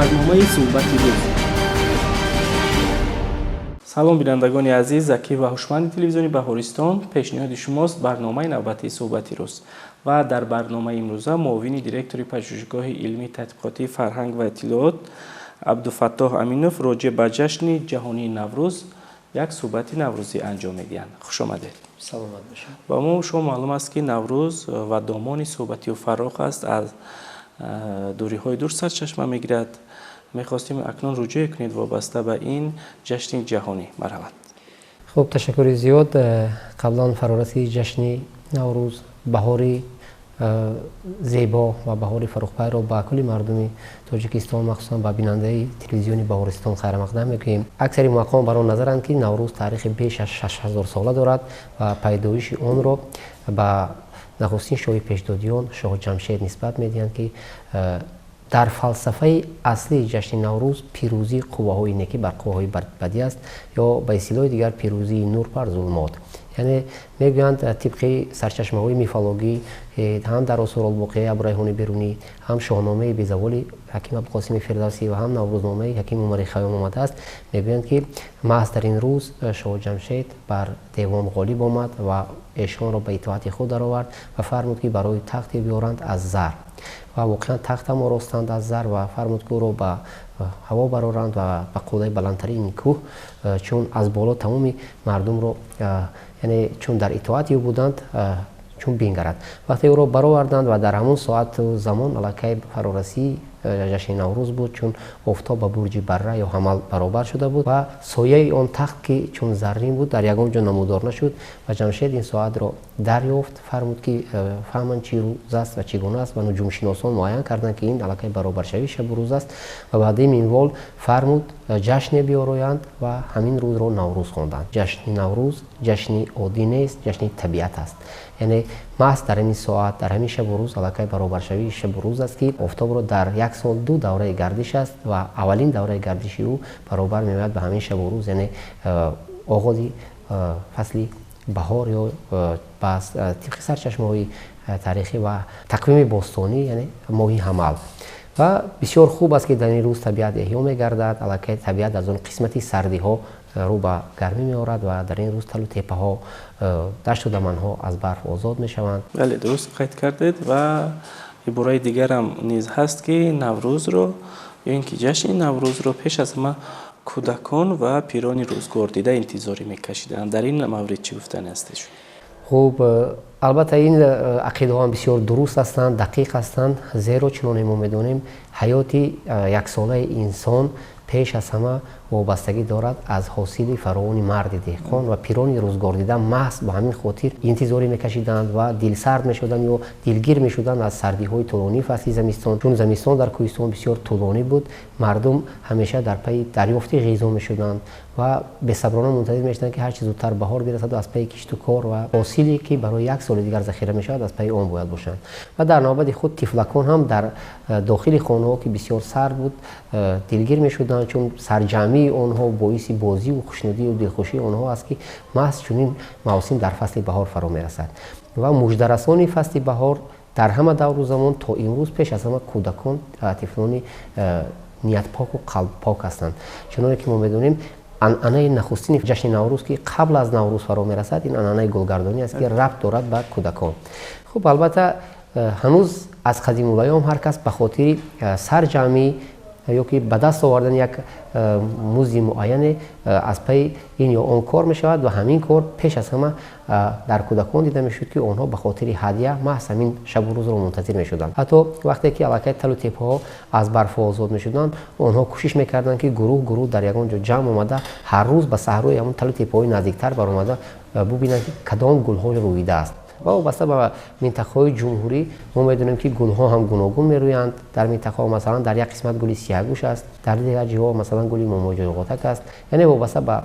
Барномаи «Суҳбати рӯз». Салом, бинандагони азиз, закӣ ва ҳушманди телевизиони «Баҳористон». Пешниҳоди шумост барномаи навбатии «Суҳбати рӯз» ва дар барномаи имрӯза муовини директори Пажӯҳишгоҳи илмии тадқиқотии фарҳанг ва иттилоот Абдуфаттоҳ Аминов роҷеъ ба ҷашни ҷаҳонии Наврӯз як суҳбати наврӯзӣ анҷом медиҳанд. Хуш омадед. Саломат бошед. Ба мо шумо маълум аст, ки Наврӯз ва домони суҳбатию фарох аст, аз дурӣҳои дур сарчашма мегирад. Мехостем, акнун рӯҷӯе кунед вобаста ба ин ҷашни ҷаҳонӣ. Марҳамат. Хуб, ташаккури зиёд. Қаблан фарорасии ҷашни Наврӯз, баҳори зебо ва баҳори фаррухпайро ба кулли мардуми Тоҷикистон, махсусан ба бинандаи телевизиони «Баҳористон» хайрамақдам мекунем. Аксари муҳаққиқон бар он назаранд, ки Наврӯз таърихи беш аз 6000 сола дорад ва пайдоиши онро ба нахустин шоҳи пешдодиён, шоҳ Ҷамшед, нисбат медиҳанд, ки дар фалсафаи аслии ҷашни Наврӯз пирӯзии қувваҳои некӣ бар қувваҳои бадӣ аст ё ба истилоҳи дигар пирӯзии нур бар зулмот. Яъне мегӯянд, тибқи сарчашмаҳои мифологӣ, ҳам дар Осорулбоқияи Абурайҳони Берунӣ, ҳам Шоҳномаи безаволи ҳаким Абуқосими Фирдавсӣ ва ҳам Наврӯзномаи ҳаким Умари Хайём омадааст. Мегӯянд, ки маҳз дар ин рӯз шоҳ Ҷамшед бар девон ғолиб омад ва эшонро ба итоати худ даровард ва фармуд, ки барои тахте биёранд аз зар, ва воқеан тахтам оростанд аз зар, ва фармуд, ки ӯро ба ҳаво бароранд ва ба қуллаи баландтарини кӯҳ, чун аз боло тамоми мардумро, яъне чун дар итоати ӯ буданд, чун бингарад. Вақте ӯро бароварданд ва дар ҳамон соату замон аллакай фарорасии ҷашни Наврӯз буд, чун офтоб ба бурҷи Барра ё Ҳамал баробар шуда буд ва сояи он тахт, ки чун заррин буд, дар ягон ҷо намудор нашуд. Ва Ҷамшед ин соатро дарёфт, фармуд, ки фаҳманд, чӣ рӯз аст ва чӣ гуна аст, ва нуҷумшиносон муайян карданд, ки ин аллакай баробаршавии шабу рӯз аст. Ва баъди минвол фармуд, ҷашне биёроянд ва ҳамин рӯзро Наврӯз хонданд. Ҷашни Наврӯз ҷашни оддӣ нест, ҷашни табиат аст. Яъне маҳз дар ҳамин соат, дар ҳамин шабу рӯз аллакай баробаршавии шабу рӯз аст, ки офтобро дар як сол ду давраи гардиш аст ва аввалин давраи гардиши ӯ баробар меояд ба ҳамин шабу рӯз, яъне оғози фасли баҳор ё ба тибқи сарчашмаҳои таърихӣ ва тақвими бостонӣ, яъне моҳи ҳамал. Ва бисёр хуб аст, ки дар ин рӯз табиат эҳё мегардад. Аллакай табиат аз он қисмати сардиҳо рӯ ба гармӣ меорад ва дар ин рӯз талу теппаҳо, дашту даманҳо аз барф озод мешаванд. Бале, дуруст қайд кардед. Ва ибораи дигарам низ ҳаст, ки Наврӯзро ё ин ки ҷашни Наврӯзро пеш аз ҳама кӯдакон ва пирони рӯзгордида интизорӣ мекашиданд. Дар ин маврид чӣ гуфтани ҳастед? Хуб, албатта, ин ақидаҳо ҳам бисёр дуруст ҳастанд, дақиқ ҳастанд, зеро чуноне мо медонем, ҳаёти яксолаи инсон пеш аз ҳама вобастагӣ дорад аз ҳосили фаровони марди деҳқон. Ва пирони рӯзгордида маҳз ба ҳамин хотир интизорӣ мекашиданд ва дилсард мешуданд ё дилгир мешуданд аз сардиҳои тӯлонии фасли зимистон, чун зимистон дар кӯҳистон бисёр тӯлонӣ буд. Мардум ҳамеша дар пайи дарёфти ғизо мешуданд ва бесаброна мунтазир мешуданд, ки ҳарчи зудтар баҳор бирасад, аз пайи кишту кор ва ҳосиле, ки барои як соли дигар захира мешавад, аз пайи он бояд бошанд. Ва дар навбати худ тифлакон ҳам дар дохили хонаҳо, ки бисёр сард буд, дилгир мешуданд, чун сарҷамъии онҳо боиси бозиву хушнудию дилхушии онҳо аст, ки маҳз чунин мавсим дар фасли баҳор фаро мерасад. Ва муждарасони фасли баҳор дар ҳама давру замон то имрӯз пеш аз ҳама кӯдакон, тифлони ниятпоку қалбпок ҳастанд. Чуноне ки мо медонем, анъанаи нахустини ҷашни Наврӯз, ки қабл аз Наврӯз фаро мерасад, ин анъанаи гулгардонӣ аст, ки рабт дорад ба кӯдакон. Хуб, албатта, ҳанӯз аз қадимулайём ҳар кас ба хотири сарҷамъӣ ё ки ба даст овардани як музди муайяне аз пайи ин ё он кор мешавад. Ва ҳамин кор пеш аз ҳама дар кӯдакон дида мешуд, ки онҳо ба хотири ҳадя маҳз ҳамин шабу рӯзро мунтазир мешуданд. Ҳатто вақте ки аллакай талу теппаҳо аз барфҳо озод мешуданд, онҳо кӯшиш мекарданд, ки гурӯҳ гурӯҳ дар ягон ҷо ҷамъ омада, ҳар рӯз ба саҳрои ҳамон талу теппаҳои наздиктар баромада бубинанд, ки кадом гулҳо рӯидааст. Ва вобаста ба минтақаҳои ҷумҳурӣ мо медонем, ки гулҳо ҳам гуногун мерӯянд дар минтақаҳо. Масалан, дар як қисмат гули сияҳгӯш аст, дар дигар ҷоҳо, масалан, гули момоҷойғотак аст. Яъне вобаста ба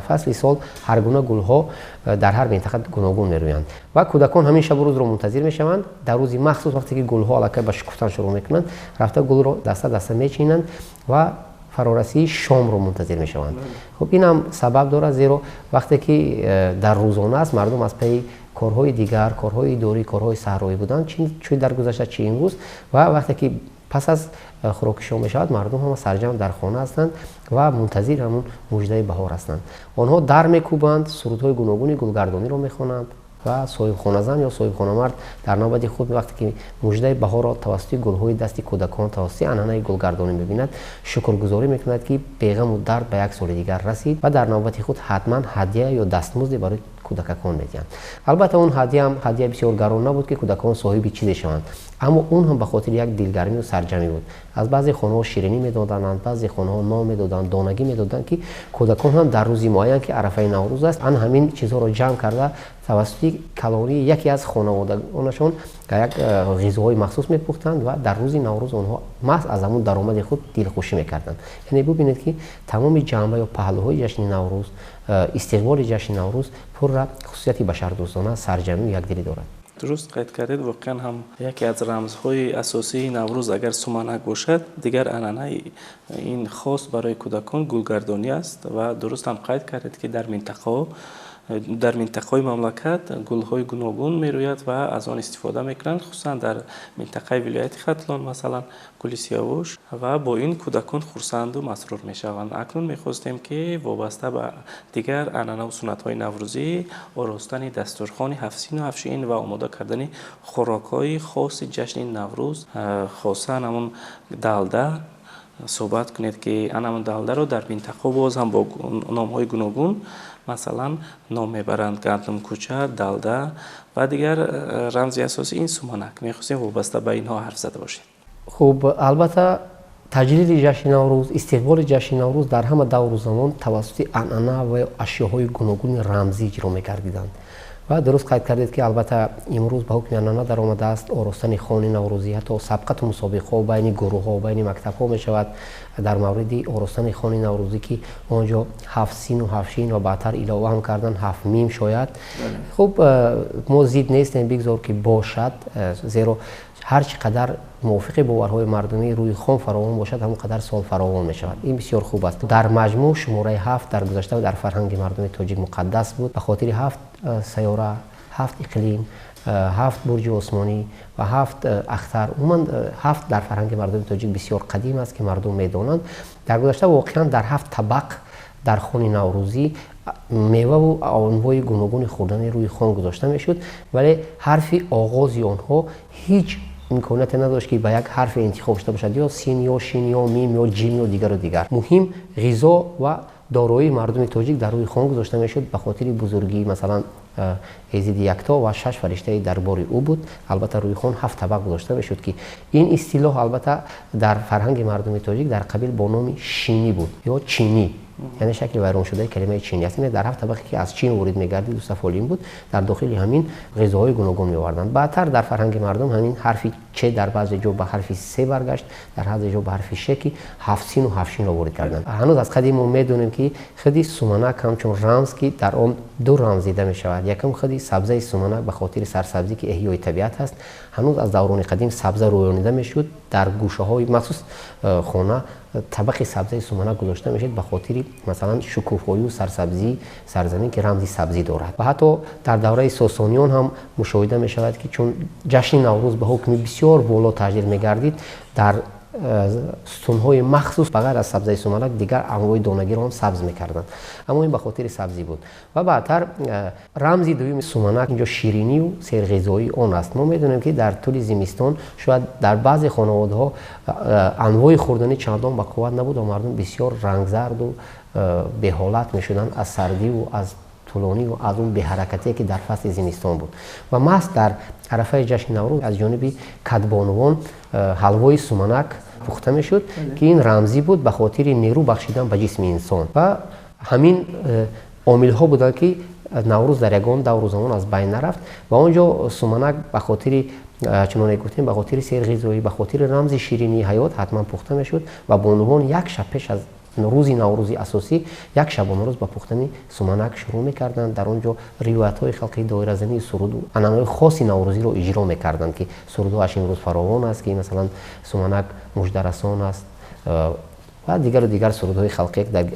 фасли сол ҳар гуна гулҳо дар ҳар минтақа гуногун мерӯянд. Ва кӯдакон ҳамин шабу рӯзро мунтазир мешаванд. Дар рӯзи махсус, вақте ки гулҳо аллакай ба шукуфтан шурӯъ мекунанд, рафта гулро даста даста мечинанд ва фарорасии шомро мунтазир мешаванд. Хуб, ин ҳам сабаб дорад, зеро вақте ки дар рӯзона аст, мардум аз пайи корҳои дигар, корҳои идорӣ, корҳои саҳроӣ буданд, чӣ дар гузашта, чӣ имрӯз. Ва вақте ки пас аз хӯроки шом мешавад, мардум ҳама сарҷамъ дар хона ҳастанд ва мунтазири ҳамун муждаи баҳор ҳастанд. Онҳо дар мекӯбанд, сурудҳои гуногуни гулгардониро мехонанд ва соҳибхоназан ё соҳибхонамард дар навбати худ вақте ки муждаи баҳорро тавассути гулҳои дасти кӯдакон, тавассути анъанаи гулгардонӣ мебинад, шукргузорӣ мекунад, ки беғаму дард ба як соли дигар расид ва дар навбати худ ҳатман ҳадя ё дастмузде барои кӯдакакон медиҳанд. Албатта, он ҳадяам ҳадя бисёр гарон набуд, ки кӯдакон соҳиби чизе шаванд, аммо он ҳам ба хотири як дилгармию сарҷамӣ буд. Аз баъзе хонаҳо ширинӣ медоданд, баъзе хонаҳо нон медоданд, донагӣ медоданд, ки кӯдакон ҳам дар рӯзи муайян, ки арафаи Наврӯз аст, ан ҳамин чизҳоро ҷамъ карда, тавассути калонии яке аз хонаводагонашон як ғизоҳои махсус мепухтанд ва дар рӯзи Наврӯз онҳо маҳз аз ҳамун даромади худ дилхушӣ мекарданд. Яъне бубинед, ки тамоми ҷанба ё паҳлӯҳои ҷашни Наврӯз, истиқболи ҷашни Наврӯз пурра хусусияти башардӯстона, сарҷамию якдилӣ дорад. Дуруст қайд кардед. Воқеан ҳам, яке аз рамзҳои асосии Наврӯз агар суманак бошад, дигар анъанаи ин хос барои кӯдакон гулгардонӣ аст. Ва дуруст ҳам қайд кардед, ки дар минтақаҳои мамлакат гулҳои гуногун мерӯяд ва аз он истифода мекунанд, хусусан дар минтақаи вилояти Хатлон, масалан, гули сиёвуш, ва бо ин кӯдакон хурсанду масрур мешаванд. Акнун мехостем, ки вобаста ба дигар анъанаву суннатҳои наврӯзӣ, оростани дастурхони ҳафтсину ҳафтшин ва омода кардани хӯрокҳои хоси ҷашни Наврӯз, хосан ҳамун далда, суҳбат кунед, ки ан ҳамун далдаро дар минтақаҳо боз ҳам бо номҳои гуногун, масалан, ном мебаранд: гандумкӯча, далда ва дигар рамзи асосӣ ин суманак. Мехостем вобаста ба инҳо ҳарф зада бошед. Хуб, албатта, таҷлили ҷашни Наврӯз, истиқболи ҷашни Наврӯз дар ҳама давру замон тавассути анъана ва ашёҳои гуногуни рамзӣ иҷро мегардиданд. Ва дуруст қайд кардед, ки албатта имрӯз ба ҳукми анъана даромадааст оростани хони наврӯзӣ, ҳатто сабқату мусобиқаҳо байни гурӯҳҳо, байни мактабҳо мешавад дар мавриди оростани хони наврӯзӣ, ки он ҷо ҳафт сину ҳафт шин ва баъдтар илова ҳам кардан ҳафт мим шояд. Хуб, мо зид нестем, бигзор ки бошад, зеро ҳар чӣ қадар мувофиқи боварҳои мардумӣ рӯи хон фаровон бошад, ҳамон қадар сол фаровон мешавад. Ин бисёр хуб аст. Дар маҷмӯъ шумораи ҳафт дар гузашта дар фарҳанги мардуми тоҷик муқаддас буд, ба хотири ҳафт сайёра, ҳафт иқлим, ҳафт бурҷи осмонӣ ва ҳафт ахтар. Умуман, ҳафт дар фарҳанги мардуми тоҷик бисёр қадим аст, ки мардум медонанд. Дар гузашта воқеан дар ҳафт табақ дар хони наврӯзӣ меваву анвои гуногуни хӯрдани рӯи хон гузошта мешуд, вале ҳарфи оғози онҳо ҳеҷ имконияте надошт, ки ба як ҳарфе интихоб шуда бошад: ё син, ё шин, ё мим, ё ҷим, ё дигару дигар. Муҳим ғизо ва дороии мардуми тоҷик дар рӯи хон гузошта мешуд ба хотири бузургии, масалан, Эзиди Якто ва шаш фариштаи дарбори ӯ буд. Албатта, рӯи хон ҳафт табақ гузошта мешуд, ки ин истилоҳ, албатта, дар фарҳанги мардуми тоҷик дар қабил бо номи шинӣ буд ё чинӣ, яъне шакли вайроншудаи калимаи чинӣ аст. Дар ҳафт табақе, ки аз Чин ворид мегардид, сафолин буд, дар дохили ҳамин ғизоҳои гуногун меоварданд. Баъдтар дар фарҳанги мардум ҳамин ҳарфи че дар баъзе ҷо ба ҳарфи се баргашт, дар баъзе ҷо ба ҳарфи ше, ки ҳафт сину ҳафт шинро ворид карданд. Ҳанӯз аз қадим мо медонем, ки худи суманак ҳамчун рамз, ки дар он ду рамз дида мешавад. Якум, худи сабзаи суманак ба хотири сарсабзӣ, ки эҳёи табиат аст. Ҳанӯз аз даврони қадим сабза рӯёнида мешуд, дар гӯшаҳои махсус хона табақи сабзаи суманак гузошта мешуд ба хотири, масалан, шукуфоию сарсабзии сарзамин, ки рамзи сабзӣ дорад. Ва ҳатто дар давраи Сосониён ҳам мушоҳида мешавад, ки чун ҷашни Наврӯз ба ҳукми бисёр боло таҷлил мегардид, дар сутунҳои махсус ба ғайр аз сабзаи суманак дигар анвои донагиро ҳам сабз мекарданд, аммо ин ба хотири сабзӣ буд. Ва баъдтар рамзи дуюми суманак инҷо ширинию серғизоии он аст. Мо медонем, ки дар тӯли зимистон шояд дар баъзе хонаводаҳо анвои хӯрданӣ чандон ба қувват набуд ва мардум бисёр рангзарду беҳолат мешуданд аз сардиву аз тӯлониву аз он беҳаракатие, ки дар фасли зимистон буд. Ва маҳз дар арафаи ҷашни Наврӯз аз ҷониби кадбонувон ҳалвои суманак пухта мешуд, ки ин рамзӣ буд ба хотири нерӯ бахшидан ба ҷисми инсон. Ва ҳамин омилҳо буданд, ки Наврӯз дар ягон давру замон аз байн нарафт. Ва он ҷо суманак ба хотири, чуноне гуфтем, ба хотири серғизоӣ, ба хотири рамзи ширинии ҳаёт ҳатман пухта мешуд ва бонувон як шаб пеш аз рӯзи наврӯзи асосӣ як шабонарӯз ба пухтани суманак шурӯъ мекарданд. Дар он ҷо ривоятҳои халқи, доиразании суруду анъанаҳои хоси наврӯзиро иҷро мекарданд, ки сурудҳоаш имрӯз фаровон аст, ки масалан, суманак муждарасон аст ва дигару дигар сурудҳои халқие, ки дар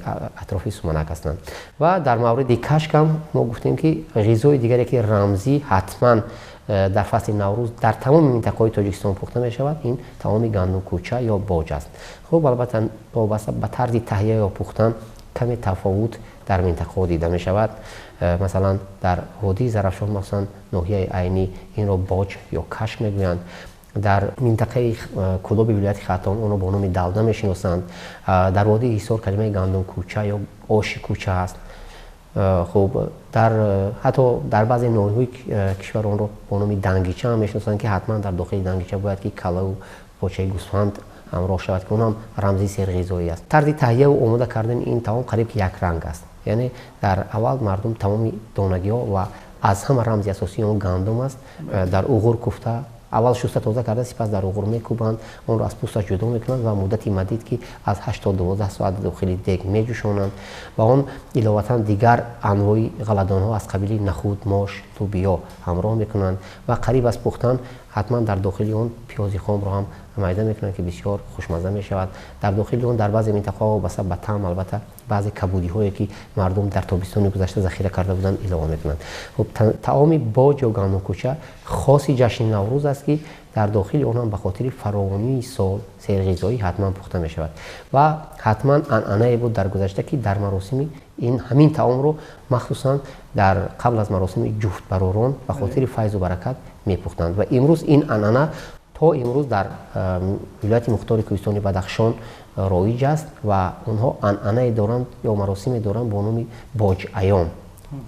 атрофи суманак ҳастанд. Ва дар мавриди кашкам мо гуфтем, ки ғизои дигаре, ки рамзӣ ҳатман Дар фасли Наврӯз дар тамоми минтақаҳои Тоҷикистон пухта мешавад, ин таоми гандумкӯча ё боҷ аст. Хуб, албатта, вобаста ба тарзи таҳия ё пухтан каме тафовут дар минтақаҳо дида мешавад. Масалан, дар водии Зарафшон, махсусан ноҳияи Айнӣ, инро боҷ ё кашк мегӯянд. Дар минтақаи Кӯлоби вилояти Хатлон онро бо номи далда мешиносанд. Дар водии Ҳисор калимаи гандумкӯча ё оши кӯча аст. Хуб, дар ҳатто дар баъзе ноҳияҳои кишвар онро бо номи дангича ҳам мешиносанд, ки ҳатман дар дохили дангича бояд ки калаву почаи гӯсфанд ҳамроҳ шавад, ки он ҳам рамзи серғизоӣ аст. Тарзи таҳияву омода кардани ин таом қариб ки якранг аст. Яъне дар аввал мардум тамоми донагиҳо ва аз ҳама рамзи асосии он гандум аст, дар уғур куфта, аввал шуста тоза карда, сипас дар уғур мекӯбанд, онро аз пӯсташ ҷудо мекунанд ва муддати мадид, ки аз 8 то 12 соат, дохили дег меҷӯшонанд ва он иловатан дигар анвои ғалладонҳо аз қабили нахуд, мош, лӯбиё ҳамроҳ мекунанд ва қариб аз пухтан ҳатман дар дохили он пиёзи хомро ҳам майда мекунанд, ки бисёр хушмазза мешавад. Дар дохили он дар баъзе минтақаҳо вобаста ба таъм, албатта, баъзе кабудиҳое, ки мардум дар тобистони гузашта захира карда буданд, илова мекунанд. Хуб, таоми боҷ ё гандумкӯча хоси ҷашни Наврӯз аст, ки дар дохили он ҳам ба хотири фаровонии сол, серғизоӣ ҳатман пухта мешавад. Ва ҳатман анъанае буд дар гузашта, ки дар маросими ин ҳамин таомро махсусан дар қабл аз маросими ҷуфтбаророн ба хотири файзу баракат мепухтанд. Ва имрӯз ин анъана то имрӯз дар вилояти мухтори кӯҳистони Бадахшон роиҷ аст ва онҳо анъанае доранд ё маросиме доранд бо номи боҷ-аём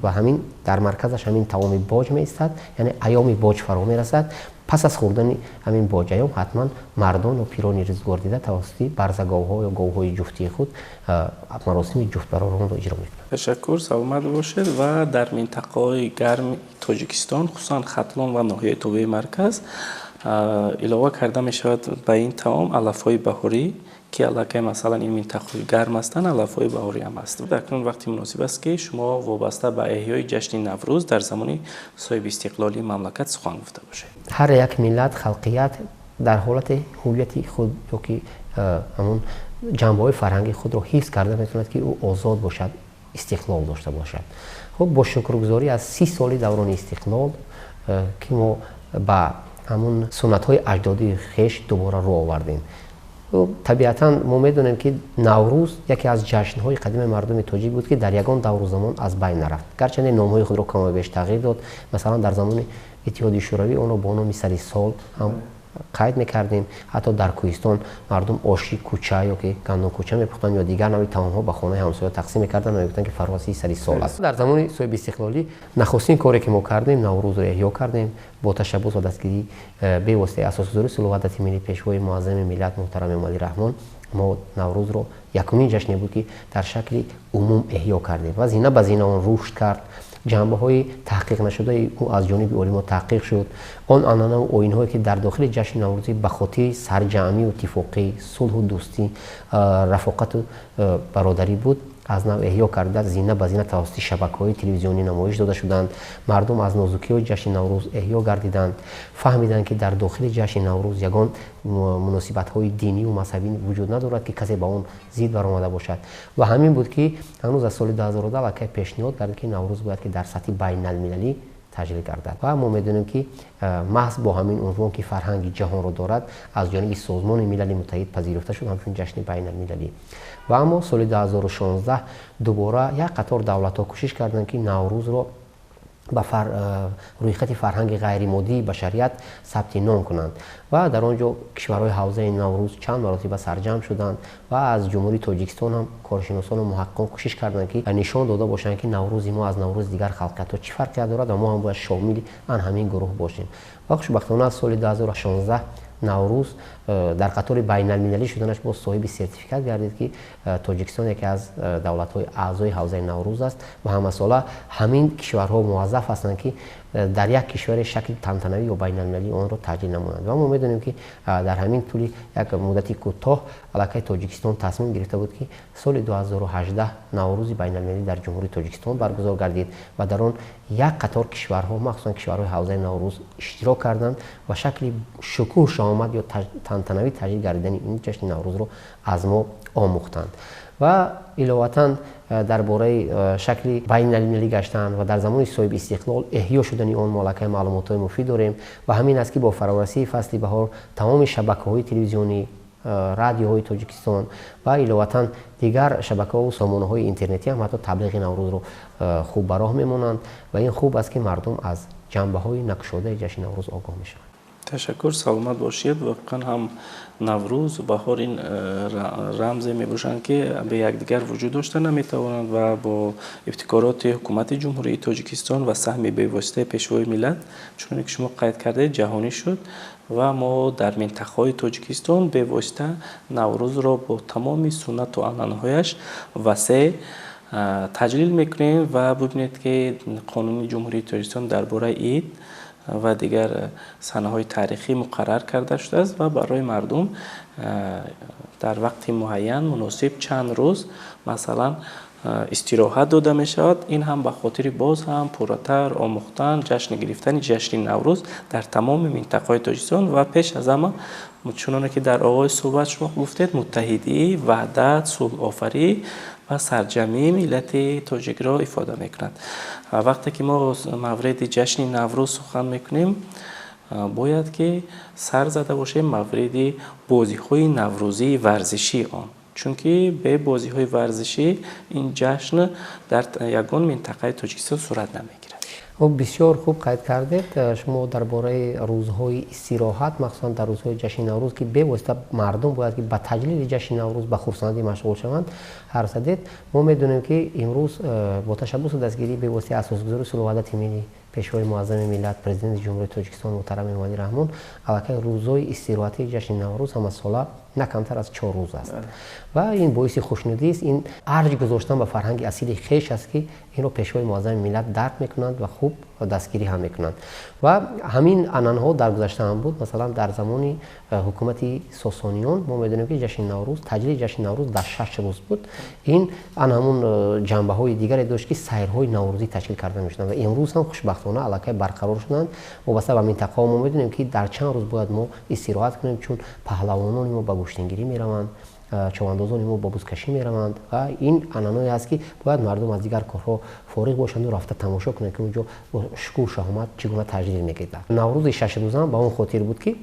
ва ҳамин дар марказаш ҳамин таоми боҷ меистад, яъне айёми боҷ фаро мерасад. Пас аз хӯрдани ҳамин боҷаём ҳатман мардон ё пирони рӯзгордида тавассути барзаговҳо ё говҳои ҷуфтии худ маросими ҷуфтбароронро иҷро мекунанд. Ташаккур, саломат бошед. Ва дар минтақаҳои гарми Тоҷикистон, хусусан Хатлон ва ноҳияи тобеи марказ, илова карда мешавад ба ин таом алафҳои баҳорӣ, ки аллакай, масалан, ин минтақаҳои гарм ҳастанд, алафҳои баҳорӣ ҳам аст. Акнун вақти муносиб аст, ки шумо вобаста ба эҳёи ҷашни Наврӯз дар замони соҳибистиқлолии мамлакат сухан гуфта бошед. Ҳар як миллат, халқият дар ҳолати ҳуввияти худ ё ки ҳамон ҷанбаҳои фарҳангии худро ҳифз карда метавонад, ки ӯ озод бошад, истиқлол дошта бошад. Хуб, бо шукргузорӣ аз 30 соли даврони истиқлол, ки мо ба ҳамон суннатҳои аҷдодии хеш дубора рӯ овардем. Табиатан мо медонем, ки Наврӯз яке аз ҷашнҳои қадими мардуми тоҷик буд, ки дар ягон давру замон аз байн нарафт, гарчанде номҳои худро камобеш тағйир дод. Масалан, дар замони Иттиҳоди Шӯравӣ онро бо номи сари сол ҳам қайд мекардем. Ҳатто дар кӯҳистон мардум оши кӯча ё ки гандум кӯча мепухтанд ё дигар навъи таомҳо ба хонаи ҳамсоя тақсим мекарданд ва мегуфтанд, ки фаросии сари сол аст. Дар замони соҳибистиқлолӣ нахустин коре, ки мо кардем, Наврӯзро эҳё кардем бо ташаббус ва дастгирии бевоситаи асосгузори сулҳу ваҳдати миллӣ, Пешвои муаззами миллат муҳтарам Эмомалӣ Раҳмон. Мо Наврӯзро якумин ҷашне буд, ки дар шакли умум эҳё кардем ва зина ба зина он рушд кард. Ҷанбаҳои таҳқиқ нашудаи ӯ аз ҷониби олимон таҳқиқ шуд. Он анъанаву оинҳое, ки дар дохили ҷашни наврӯзӣ ба хотири сарҷамъию иттифоқӣ, сулҳу дӯстӣ, рафоқату бародарӣ буд, аз нав эҳё карда, зина ба зина тавассути шабакаҳои телевизионӣ намоиш дода шуданд. Мардум аз нозукиҳои ҷашни Наврӯз эҳё гардиданд, фаҳмиданд, ки дар дохили ҷашни Наврӯз ягон муносибатҳои динию мазҳабӣ вуҷуд надорад, ки касе ба он зид баромада бошад. Ва ҳамин буд, ки ҳанӯз аз соли 2010 аллакай пешниҳод кард, ки Наврӯз бояд ки дар сатҳи байналмилалӣ таҷлил гардад. Ва мо медонем, ки маҳз бо ҳамин унвон, ки фарҳанги ҷаҳонро дорад, аз ҷониби Созмони Милали Муттаҳид пазируфта шуд ҳамчун ҷашни байналмилалӣ. Ва аммо соли 2016 дубора як қатор давлатҳо кӯшиш карданд, ки Наврӯзро ба рӯйхати фарҳанги ғайримоддии башарият сабти ном кунанд. Ва дар он ҷо кишварҳои ҳавзаи Наврӯз чанд маротиба сарҷамъ шуданд ва аз Ҷумҳурии Тоҷикистон ҳам коршиносону муҳаққиқон кӯшиш карданд, ки нишон дода бошанд, ки Наврӯзи мо аз Наврӯзи дигар халқиятҳо чӣ фарқият дорад ва мо ҳам бояд шомили ан ҳамин гурӯҳ бошем. Ва хушбахтона аз соли 2016 Наврӯз дар қатори байналмилалӣ шуданаш боз соҳиби сертификат гардид, ки Тоҷикистон яке аз давлатҳои аъзои ҳавзаи Наврӯз аст ва ҳамасола ҳамин кишварҳо муваззаф ҳастанд, ки дар як кишваре шакли тантанавӣ ё байналмилалии онро таҷлил намоянд. Ва мо медонем, ки дар ҳамин тӯли як муддати кӯтоҳ аллакай Тоҷикистон тасмим гирифта буд, ки соли 2018 Наврӯзи байналмилалӣ дар Ҷумҳурии Тоҷикистон баргузор гардид ва дар он як қатор кишварҳо, махсусан кишварҳои ҳавзаи Наврӯз, иштирок карданд ва шакли шукӯҳ, шаҳомат ё тантанавӣ таҷлил гардидани ин ҷашни Наврӯзро аз мо омӯхтанд. Ва иловатан дар бораи шакли байналмилалӣ гаштан ва дар замони соҳиби истиқлол эҳё шудани он мо аллакай маълумотҳои муфид дорем ва ҳамин аст, ки бо фарорасии фасли баҳор тамоми шабакаҳои телевизионӣ, радиоҳои Тоҷикистон ва иловатан дигар шабакаҳову сомонаҳои интернетӣ ҳам ҳатто таблиғи Наврӯзро хуб ба роҳ мемонанд ва ин хуб аст, ки мардум аз ҷанбаҳои накушодаи ҷашни Наврӯз огоҳ мешаванд. Ташаккур, саломат бошед. Воқеан ҳам Наврӯз, баҳор ин рамзе мебошанд, ки бе якдигар вуҷуд дошта наметавонанд ва бо ибтикороти ҳукумати Ҷумҳурии Тоҷикистон ва саҳми бевоситаи Пешвои миллат, чуноне ки шумо қайд кардед, ҷаҳонӣ шуд ва мо дар минтақаҳои Тоҷикистон бевосита Наврӯзро бо тамоми суннату анъанаҳояш васеъ таҷлил мекунем ва бибинед, ки Қонуни Ҷумҳурии Тоҷикистон дар бораи ид ва дигар санаҳои таърихӣ муқаррар карда шудааст ва барои мардум дар вақти муайян муносиб чанд рӯз, масалан, истироҳат дода мешавад. Ин ҳам ба хотири боз ҳам пурратар омӯхтан, ҷашн гирифтани ҷашни Наврӯз дар тамоми минтақаҳои Тоҷикистон ва пеш аз ҳама, чуноне ки дар оғози суҳбат шумо гуфтед, муттаҳидӣ, ваҳдат, сулҳофарӣ ва сарҷамъии миллати тоҷикро ифода мекунад. Вақте ки мо мавриди ҷашни Наврӯз сухан мекунем, бояд ки сар зада бошем мавриди бозиҳои наврӯзии варзишии он, чунки бе бозиҳои варзишӣ ин ҷашн дар ягон минтақаи Тоҷикистон сурат намегирад. Хуб, бисёр хуб қайд кардед шумо дар бораи рӯзҳои истироҳат, махсусан дар рӯзҳои ҷашни Наврӯз, ки бевосита мардум бояд ки ба таҷлили ҷашни Наврӯз ба хурсандӣ машғул шаванд. Ҳарф задед. Мо медонем, ки имрӯз бо ташаббусу дастгирии бевоситаи асосгузори сулҳу ваҳдати миллӣ, Пешвои муаззами миллат, Президенти Ҷумҳурии Тоҷикистон муҳтарам Эмомалӣ Раҳмон, аллакай рӯзҳои истироҳатии ҷашни Наврӯз ҳамасола на камтар аз 4 рӯз аст. Ва ин боиси хушнудист, ин арҷ гузоштан ба фарҳанги асили хеш аст, ки инро Пешвои муаззами миллат дарк мекунанд ва хуб дастгирӣ ҳам мекунанд. Ва ҳамин анъанаҳо дар гузашта ҳам буд. Масалан, дар замони ҳукумати Сосониён мо медонем, ки ҷашни Наврӯз, таҷлили ҷашни Наврӯз дар 6 рӯз буд. Ин ан ҳамун ҷанбаҳои дигаре дошт, ки сайрҳои наврӯзӣ ташкил карда мешуданд ва имрӯз ҳам хушбахтона аллакай барқарор шуданд. Вобаста ба минтақаҳо мо медонем, ки дар чанд рӯз бояд мо истироҳат кунем, чун паҳлавонони мо ба гӯштингирӣ мераванд, човандозони мо ба бузкашӣ мераванд ва ин анъанае аст, ки бояд мардум аз дигар корҳо фориғ бошанду рафта тамошо кунанд, ки онҷо бо шукӯҳу шаҳомат чӣ гуна таҷлил мегардад. Наврӯзи 6 рӯза ба он хотир буд, ки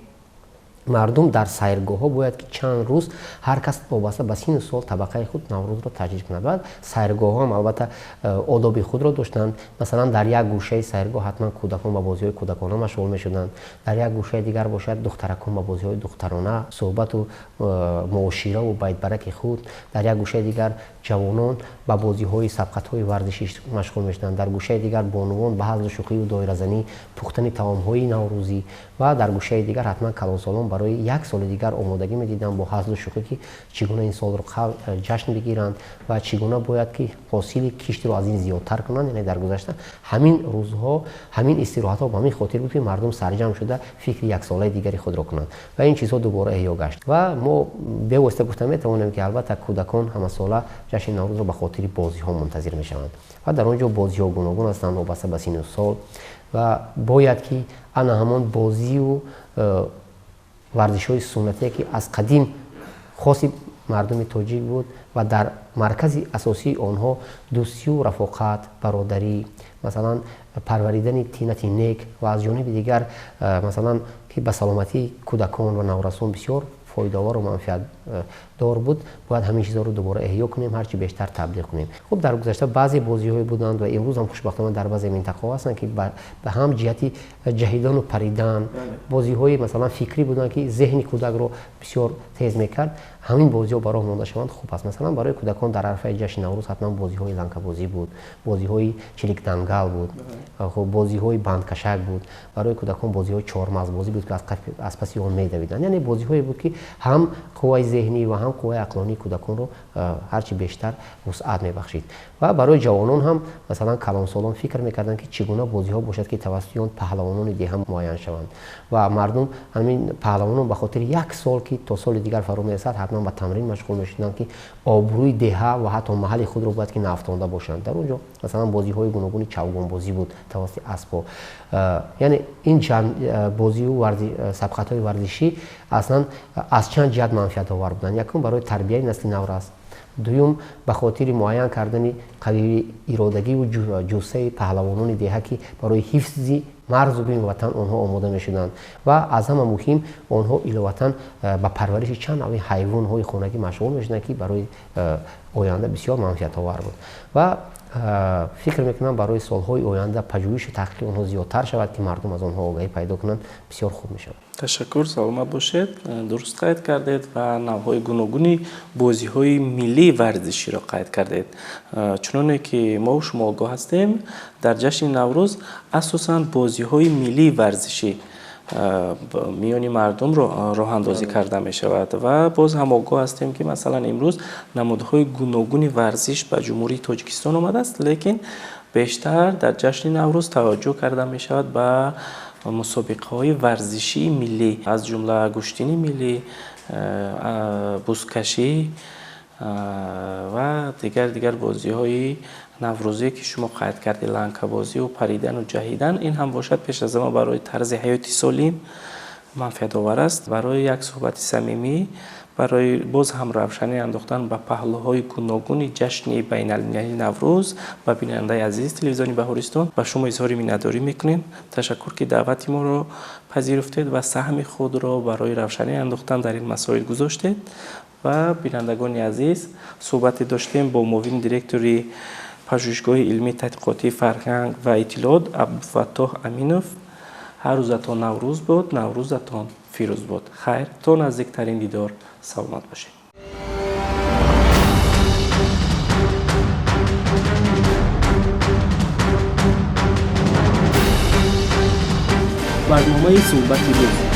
мардум дар сайргоҳҳо бояд ки чанд рӯз ҳар кас вобаста ба сину сол, табақаи худ Наврӯзро таҷлил кунад. Баъд сайргоҳҳо ҳам албатта одоби худро доштанд. Масалан, дар як гӯшаи сайргоҳ ҳатман кӯдакон ба бозиҳои кӯдакона машғул мешуданд, дар як гӯшаи дигар бошад, духтаракон ба бозиҳои духтарона, суҳбату муошираву байтбараки худ, дар як гӯшаи дигар ҷавонон ба бозиҳои сабқатҳои варзишӣ машғул мешуданд, дар гӯшаи дигар бонувон ба ҳазлу шӯхию доиразанӣ, пухтани таомҳои наврӯзӣ ва дар гӯшаи дигар ҳатман калонсолон барои як соли дигар омодагӣ медиданд бо ҳазлу шӯхӣ, ки чӣ гуна ин солро ҷашн бигиранд ва чӣ гуна бояд ки ҳосили киштро аз ин зиёдтар кунанд. Яъне дар гузашта ҳамин рӯзҳо, ҳамин истироҳатҳо ба ҳамин хотир буд, ки мардум сарҷамъ шуда фикри яксолаи дигари худро кунанд ва ин чизҳо дубора эҳё гашт. Ва мо бевосита гуфта метавонем, ки албатта кӯдакон ҳамасола ҷашни Наврӯзро ба хотири бозиҳо мунтазир мешаванд ва дар он ҷо бозиҳо гуногун ҳастанд вобаста ба сину сол ва бояд ки ана ҳамон бозию варзишҳои суннатие, ки аз қадим хоси мардуми тоҷик буд ва дар маркази асосии онҳо дӯстию рафоқат, бародарӣ, масалан, парваридани тинати нек ва аз ҷониби дигар, масалан, ки ба саломатии кӯдакон ва наврасон бисёр фоидаовару манфиатдор буд, бояд ҳамин чизҳоро дубора эҳё кунем, ҳарчи бештар таблиғ кунем. Хуб, дар гузашта баъзе бозиҳое буданд ва имрӯз ҳам хушбахтона дар баъзе минтақаҳо ҳастанд, ки ба ҳам ҷиҳати ҷаҳидану паридан, бозиҳои, масалан, фикрӣ буданд, ки зеҳни кӯдакро бисёр тез мекард. Ҳамин бозиҳо ба роҳ монда шаванд, хуб аст. Масалан, барои кӯдакон дар арафаи ҷашни Наврӯз ҳатман бозиҳои ланкабозӣ буд, бозиҳои чиликдангал буд, хуб, бозиҳои бандкашак буд, барои кӯдакон бозиҳои чормағзбозӣ буд, ки аз паси он медавиданд. Яъне бозиҳое буд, ки ҳам қувваи зеҳнӣ ва ҳам қувваи ақлонии кӯдаконро ҳарчи бештар вусъат мебахшид. Ва барои ҷавонон ҳам, масалан, калонсолон фикр мекарданд, ки чӣ гуна бозиҳо бошад, ки тавассути он паҳлавонони деҳа муайян шаванд ва мардум ҳамин паҳлавонон ба хотири як сол, ки то соли дигар фаро мерасад, ҳатман ба тамрин машғул мешуданд, ки обрӯи деҳа ва ҳатто маҳалли худро бояд ки наафтонда бошанд. Дар он ҷо, масалан, бозиҳои гуногуни чавгонбозӣ буд тавассути аспҳо. Яъне ин бозию сабқатҳои варзишӣ аслан аз чанд ҷиҳат манфиатовар буданд. Якум, барои тарбияи насли наврас. Дуюм, ба хотири муайян кардани қавии иродагиву ҷуссаи паҳлавонони деҳа, ки барои ҳифзи марзу буми ватан онҳо омода мешуданд. Ва аз ҳама муҳим, онҳо иловатан ба парвариши чанд навъи ҳайвонҳои хонагӣ машғул мешуданд, ки барои оянда бисёр манфиатовар буд. Ва фикр мекунам, барои солҳои оянда пажӯҳишу таҳқиқи онҳо зиёдтар шавад, ки мардум аз онҳо огаҳӣ пайдо кунанд, бисёр хуб мешавад. Ташаккур, саломат бошед. Дуруст қайд кардед ва навъҳои гуногуни бозиҳои миллии варзиширо қайд кардед. Чуноне ки мо шумо огоҳ ҳастем, дар ҷашни Наврӯз асосан бозиҳои миллии варзишӣ миёни мардум роҳандозӣ карда мешавад ва боз ҳам огоҳ ҳастем, ки масалан имрӯз намудҳои гуногуни варзиш ба Ҷумҳурии Тоҷикистон омадааст, лекин бештар дар ҷашни Наврӯз таваҷҷӯҳ карда мешавад ба мусобиқаҳои варзишии миллӣ, аз ҷумла гӯштини миллӣ, бузкашӣ ва дигар бозиҳои наврӯзие, ки шумо қайд кардед, ланкабозиву паридану ҷаҳидан. Ин ҳам бошад пеш аз ҳама барои тарзи ҳаёти солим манфиатовар аст. Барои як суҳбати самимӣ, барои боз ҳам равшанӣ андохтан ба паҳлӯҳои гуногуни ҷашни байналмилалии Наврӯз ба бинандаи азиз телевизиони Баҳористон ба шумо изҳори миннатдорӣ мекунем. Ташаккур, ки даъвати моро пазируфтед ва саҳми худро барои равшанӣ андохтан дар ин масоил гузоштед. Ва бинандагони азиз, суҳбате доштем бо муовини директори пажӯҳишгоҳи илмии тадқиқотии фарҳанг ва иттилоот Абдуфаттоҳ Аминов. Ҳар рӯзатон Наврӯз бод, Наврӯзатон фирӯз бод. Хайр, то наздиктарин дидор, саломат бошед. Барномаи суҳбати рӯз.